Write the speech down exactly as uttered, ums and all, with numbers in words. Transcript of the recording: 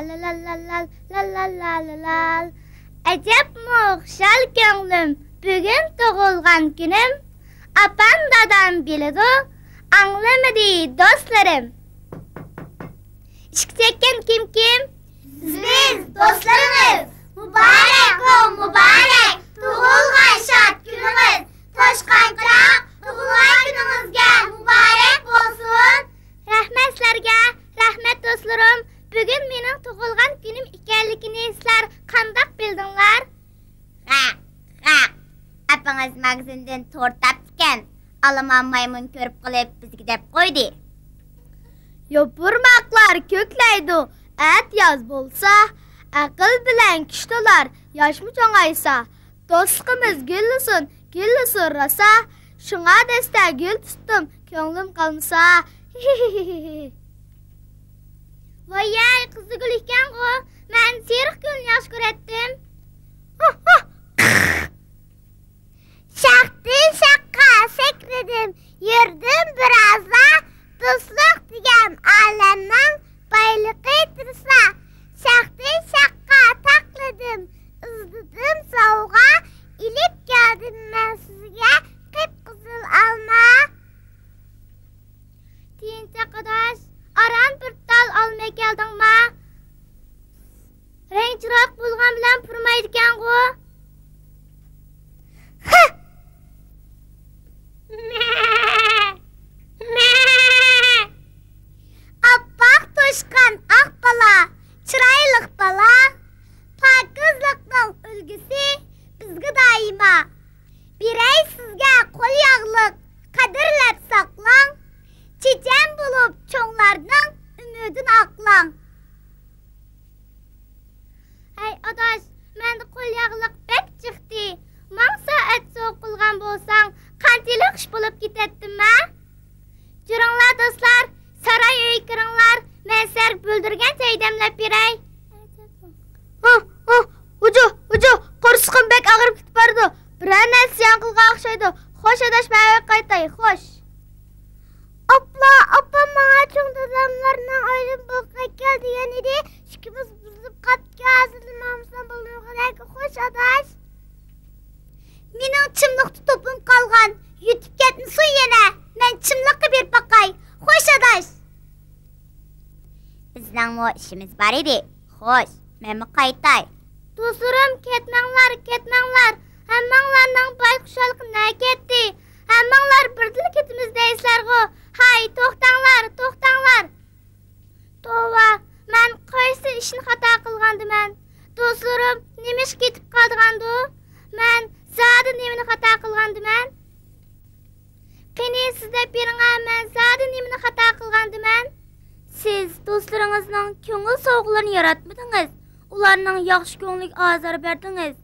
لالالالالالالالالال. ئەجەبمۇ خۇشال كۆڭلۈم، بۈگۈن تۇغۇلغان كۈنۈم. ئاپام، دادام بىلىدۇ، ئاڭلىمىدى دوستلىرىم. ئىشىك چەككەن كىم كىم؟ بىز، دوستلىرىڭىز. مۇبارەك، ھو، مۇبارەك، تۇغۇلغان شاد كۈنىڭىز. توشقانچاق، تۇغۇلغان كۈنىڭىزگە مۇبارەك بولسۇن. رەھمەت سىلەرگە، رەھمەت دوستلىرىم. بۈگۈن مېنىڭ تۇغۇلغان كۈنۈم ئىكەنلىكىنى سىلەر قانداق بىلدىڭلار؟ غەق، غەق. ئاپىڭىز ماگىزىندىن تورت ئاپتىكەن. ئالىمان مايمۇن كۆرۈپ قېلىپ بىزگە دەپ قويدى. يوپۇرماقلار كۆكلەيدۇ، ئەتىياز بولسا، ئەقىل بىلەن كۈچ تولار، ياشمۇ چوڭايسا. دوستلۇقىمىز گۈللىسۇن، گۈللىسۇن راسا. شۇڭا دەستە گۈل تۇتتۇم، كۆڭلۈم قالمىسا. ۋايەي، قىزىلگۈل ئىكەنغۇ، مەن سېرىق گۈلنى ياخشى كۆرەتتىم. شاختىن شاخقا سەكرىدىم، يۈردۈم بىرازلا، دوستلۇق دېگەن ئالەمنىڭ بايلىقى تۇرسا. شاختىن شاخقا تاقلىدىم، ئىزدىدىم سوۋغا، ئېلىپ كەلدىم مەن سىزگە قىپقىزىل ئالما. تىيىنچاق ئاداش، ئاران بىر تال ئالما كەلدىڭما؟ رەڭ چىرايلىق بولغان بىلەن پۇرىمايدىكەنغۇ. ئاپئاق توشقان ئاق بالا، چىرايلىق بالا، پاكىزلىقنىڭ ئۈلگىسى بىزگە دائىما. بېرەي سىزگە قول ياغلىق، قەدىرلەپ ساقلاڭ. چېچەن بولۇپ چوڭلارنىڭ ئۈمىدىنى ئاقلاڭ. ھەي ئاداش، مەندە قول ياغلىق بەك چىقتى. ماڭا سائەت سوۋغا قىلغان بولساڭ، قانچىلىك خۇش بولۇپ كېتەتتىم ھە؟ جۈرۈڭلار دوستلار، ساراي ئۆيگە كىرىڭلار، مەن سىلەرگە بۈلدۈرگەن چاي دەملەپ بېرەي. ھا، ھا، ھۇجۇ، ھۇجۇ، قورسىقىم بەك ئاغرىپ كېتىپ بارىدۇ. بىرەر نەرسە زىيان قىلغان ئوخشايدۇ. خوش ئاداش، مەن ئۆيگە قايتاي، خوش. ئاپلا، ئاپام ماڭا چوڭ داداملارنىڭ ئۆيىدىن بولقا كەل دېگەن ئىدى. ئىككىمىز بۇزۇلۇپ قاپتىكەن، ھازىردىن ماڭمىسام بولمىغۇدەك. خوش ئاداش. مېنىڭ چىملىقتا توپۇم قالغان. يۈتۈپ كەتمىسۇن يەنە. مەن چىملىققا بېرىپ باقاي. خوش ئاداش. بىزنىڭمۇ ئىشىمىز بار ئىدى. خوش، مەنمۇ قايتاي. دوستلىرىم، كەتمەڭلار، كەتمەڭلار. ھەممىڭلارنىڭ بايات خۇشاللىقى نەگە كەتتى؟ ھەممىڭلار بىردىنلا كېتىمىز دەيسىلەرغۇ. ھاي، توختاڭلار، توختاڭلار. توۋا، مەن قايسى ئىشنى خاتا قىلغاندىمەن؟ دوستلىرىم نېمىشقا كېتىپ قالىدىغاندۇ؟ مەن زادى نېمىنى خاتا قىلغاندىمەن؟ قېنى، سىز دەپ بېرىڭە، مەن زادى نېمىنى خاتا قىلغاندىمەن؟ سىز دوستلىرىڭىزنىڭ كۆڭۈل سوۋغىلىرىنى ياراتمىدىڭىز، ئۇلارنىڭ ياخشى كۆڭلىگە ئازار بەردىڭىز.